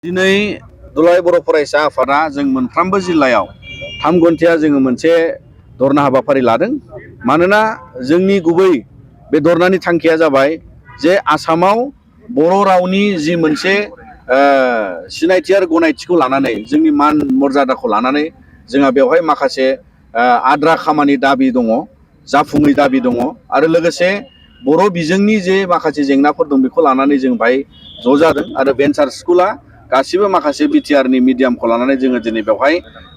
दिनै दुलाराय बर' फरायसा आफादा जों मोनफ्रोमबो जिल्लायाव 3 घन्टाया जोङो मोनसे धरना हाबाफारि लादों। मानोना जोंनि गुबै बे धरनानि थांखिया जाबाय जे आसामाव बर' रावनि जि मोनसे सिनायथि आरो गनायथिखौ लानानै जोंनि मान मर्यादाखौ लानानै जोंहा बेवहाय माखासे आद्रा खामानि दाबि दङ, जाफुङै दाबि दङ आरो लोगोसे बर' बिजोंनि जे माखासे जेंनाफोर दं बेखौ लानानै जों बाहाय ज' जादों आरो भेन्सार स्कुला गासिबो माखासे बिटिआरनि मिडियामखौ लानानै जोङो दिनै बेवहाय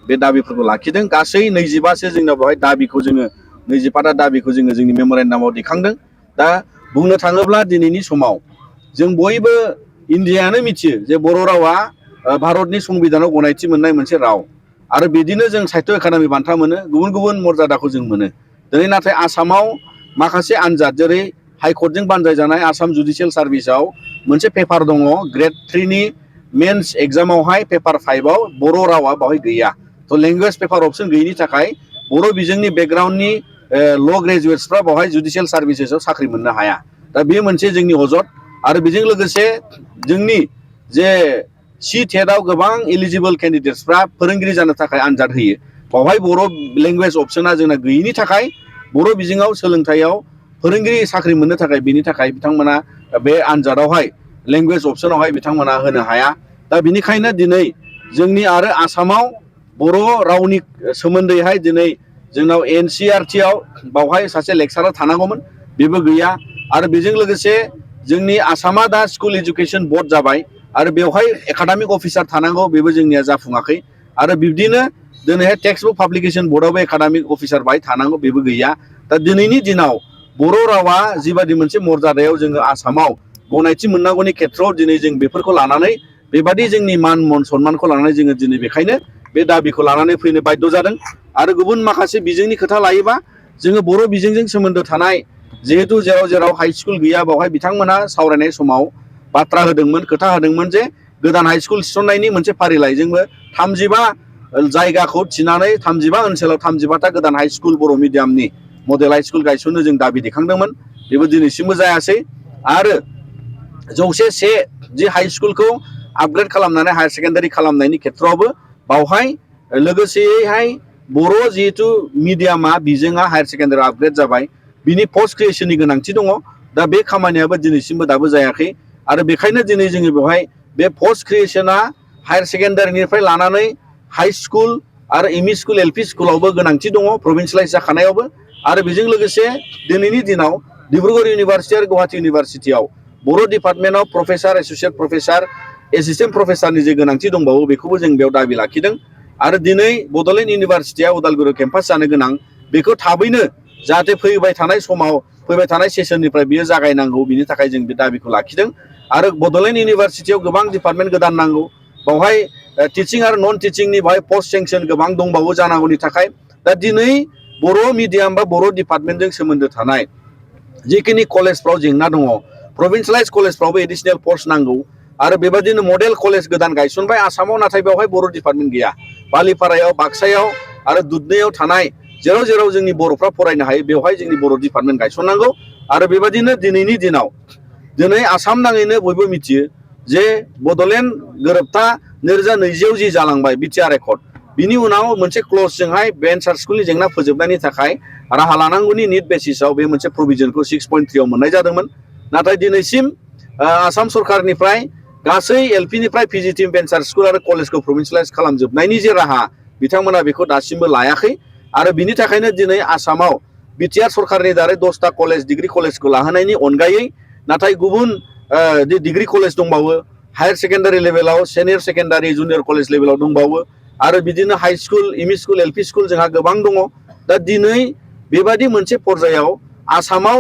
बे दाबिफोरखौ लाखिदों। गासै 25सो जोंनाव बेवहाय दाबिखौ जोङो 25टा दाबिखौ जोङो जोंनि मेम'रेन्डामाव दैखांदों। दा बुंनो थाङोब्ला दिनैनि समाव जों बयबो इन्डियानो मिथियो जे बर' रावा भारतनि संबिधानाव गनायथि मोननाय मोनसे राव आरो बिदिनो जों साहित्य एकाडेमि बान्था मोनो, गुबुन गुबुन मर्यादाखौ जों मोनो। दिनै नाथाय आसामाव माखासे आनजाद जेरै हाइकर्टजों बानजायजानाय आसाम जुडिसियेल सार्भिसाव मोनसे पेपार दङ ग्रेड 3नि मेन्स एग्जामावहाय पेपार 5आव बर' रावा बावहाय गैया। थ' लेंगुवेज पेपार अपसन गैयिनि थाखाय बर' बिजोंनि बेकग्राउन्डनि ल' ग्रेजुवेट्सफ्रा बावहाय जुडिसियेल सार्भिसेसआव साख्रि मोननो हाया। दा बे मोनसे जोंनि अजद आरो बेजों लोगोसे जोंनि जे टेटआव गोबां एलिजिबोल केन्डिडेट्सफ्रा फोरोंगिरि जानो थाखाय आनजाद होयो। बावहाय बर' लेंगुवेज अपसना जोंना गैयिनि थाखाय बर' बिजोङाव सोलोंथाइयाव फोरोंगिरि साख्रि मोननो थाखाय बिनि थाखाय बिथांमोना बे आनजादावहाय लेंगुवेज अपसनावहाय बिथांमोना होनो हाया। दा बिनिखायनो दिनै जोंनि आरो आसामाव बर' रावनि सोमोन्दैहाय दिनै जोंनाव NCERTआव बावहाय सासे लेक्सारार थानांगौमोन, बेबो गैया। आरो बेजों लोगोसे जोंनि आसामा दा स्कुल एजुकेसन बर्ड जाबाय आरो बेवहाय एकाडेमिक अफिसार थानांगौ, बेबो जोंनिया जाफुङाखै। आरो बिब्दिनो दिनैहाय टेक्सट बुक पाब्लिकेसन बर्डआवबो एकाडेमिक अफिसार बाहाय थानांगौ, बेबो गैया। दा दिनैनि दिनाव बर' रावा जिबादि मोनसे मर्यादायाव जोङो आसामाव गनायथि मोननांगौनि खेथ्रआव दिनै जों बेफोरखौ लानानै बेबादि जोंनि मान सन्मानखौ लानानै जोङो दिनै बेखायनो बे दाबिखौ लानानै फैनो बाध्य जादों। आरो गुबुन माखासे बिजोंनि खोथा लायोबा जोङो बर' बिजोंजों सोमोन्दो थानाय जिहेथु जेराव जेराव हाइ स्कुल गैया बावहाय बिथांमोना सावरायनाय समाव बाथ्रा होदोंमोन, खोथा होदोंमोन जे गोदान हाइ स्कुल थिसननायनि मोनसे फारिलाइजोंबो 35 जायगाखौ थिनानै 35 ओनसोलाव 35टा गोदान हाइ स्कुल बर' मिडियामनि मडेल हाइ स्कुल गायसननो जों दाबि दैखांदोंमोन, बेबो दिनैसिमबो जायासै। आरो 101 जि हाइ स्कुलखौ आपग्रेड खालामनानै हायार सेकेन्डारि खालामनायनि खेथ्रआवबो बावहाय लोगोसेयैहाय बर' जिहेथु मिडियामा बिजोङा हायार सेकेन्डारि आपग्रेड जाबाय, बिनि पस्ट क्रिएसननि गोनांथि दङ। दा बे खामानियाबो दिनैसिमबो दाबो जायाखै आरो बेखायनो दिनै जोङो बेवहाय बे पस्ट क्रिएसना हायार सेकेन्डारिनिफ्राय लानानै हाइ स्कुल आरो एमइ स्कुल एलपि स्कुलावबो गोनांथि दङ, प्रभिन्सियेलाइज जाखानायावबो। आरो बेजों लोगोसे दिनैनि दिनाव डिब्रुगड़ इउनिभारसिटि आरो गुवाहाटि इउनिभारसिटियाव बर' डिपार्टमेन्टआव प्रफेसार, एस'सियेट प्रफेसार, एसिस्टेन्ट प्रफेसारनि जे गोनांथि दंबावो बेखौबो जों बेयाव दाबि लाखिदों। आरो दिनै बड'लेण्ड इउनिभारसिटिया उदालगुरियाव केम्पास जानो गोनां, बेखौ थाबैनो जाहाथे फैबाय थानाय समाव फैबाय थानाय सेसननिफ्राय बियो जागायनांगौ, बिनि थाखाय जों बे दाबिखौ लाखिदों। आरो बड'लेण्ड इउनिभारसिटियाव गोबां डिपार्टमेन्ट गोदान नांगौ, बावहाय टिचिं आरो नन टिचिंनि बाहाय पस्ट सेंसन गोबां दंबावो जानांगौनि थाखाय। दा दिनै बर' मिडियाम बा बर' डिपार्टमेन्टजों सोमोन्दो थानाय जिखिनि कलेजफ्राव जेंना दङ, प्रभिन्सियेलाइज कलेजफ्रावबो एडिसनेल पस्ट नांगौ। आरो बेबायदिनो मडेल कलेज गोदान गायसनबाय आसामाव, नाथाय बेवहाय बर' डिपार्टमेन्ट गैया। बालिपारायाव, बाक्सायाव आरो दुधनैयाव थानाय जेराव जेराव जोंनि बर'फ्रा फरायनो हायो बेवहाय जोंनि बर' डिपार्टमेन्ट गायसननांगौ। आरो बेबायदिनो दिनैनि दिनाव दिनै आसाम नाङैनो बयबो मिथियो जे बड'लेण्ड गोरोबथा 2020आव जि जालांबाय बिटिआर एकर्ड, बिनि उनाव मोनसे क्लजजोंहाय भेन्सार स्कुलनि जेंना फोजोबनायनि थाखाय राहा लानांगौनि निड बेसिसआव बे मोनसे प्रभिजनखौ 6.3आव मोननाय जादोंमोन। नाथाय दिनैसिम आसाम सरकारनिफ्राय गासै एलपिनिफ्राय पिजिटिम भेन्सार स्कुल आरो कलेजखौ प्रभिन्सियेलाइज खालामजोबनायनि जे राहा बिथांमोना बेखौ दासिमबो लायाखै। आरो बिनि थाखायनो दिनै आसामाव बिटिआर सरकारनि दारै 10टा कलेज डिग्री कलेजखौ लाहोनायनि अनगायै नाथाय गुबुन डिग्री कलेज दंबावो, हायार सेकेन्डारि लेभेलाव, सिनियर सेकेन्डारि, जुनियर कलेज लेभेलाव दंबावो। आरो बिदिनो high school, ME school, LP school जोंहा गोबां दङ। दा दिनै बेबादि मोनसे पर्यायाव आसामाव